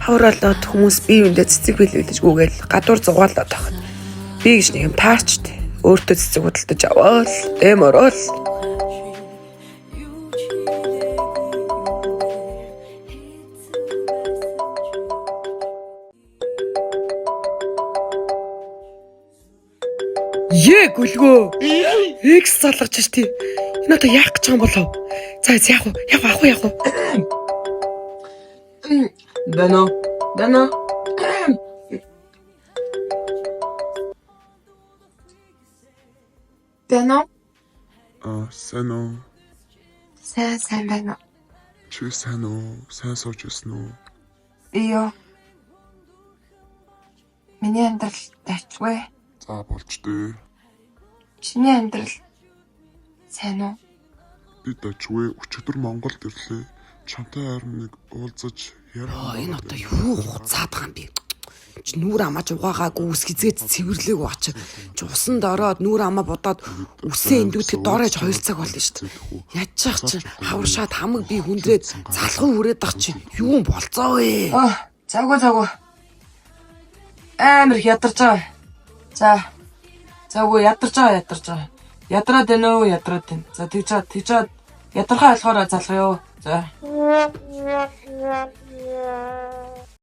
Хавар болоод хүмүүс бие биендээ цэцэг бэлэглэж гүгээл гадуур зугаалаад байхад би гэж нэг юм таарчтэй. Өөртөө цэцэг худалдаж аваал, дэм орол. Е гүлгөө. Экс залгаж штий. Энэ одоо яах гэж байгаа юм болов? За за яах вэ? Яах вэ? Ах уу яах вэ? Байна уу? Байна уу? Байна уу? Аа, сайн уу? Сайн сайн байна уу? Чи сайн уу? Сайн сууж байсан уу? Би юу? Миний амьдрал дайчгүй. За болж дээ. Чиний амьдрал сайн уу? Би дажгүй өчигдөр Монголд ирлээ. Чамтай харин нэг уулзаж ярих. Аа, энэ одоо юу хуцаад байгаа юм бэ? Чи нүүр амаач угаагаагүй үс хизээд цэвэрлээг баг чи. Чи усанд ороод нүүр амаа будаад үсээ эндүүтгэд дор хаяж 2 цаг болно шүү дээ. Ядчих чи хавар шат хамаг би хүндрээд залхуу хүрээд ах чи юу юм болцоо вэ? Аа, завгүй завгүй. Амар их ядарч байгаа. За. Завгүй ядарч байгаа ядарч байгаа. Ядраад байна уу? Ядраад байна. За тэгж чад тэгж чад ядархаа болохоор залгая юу. За.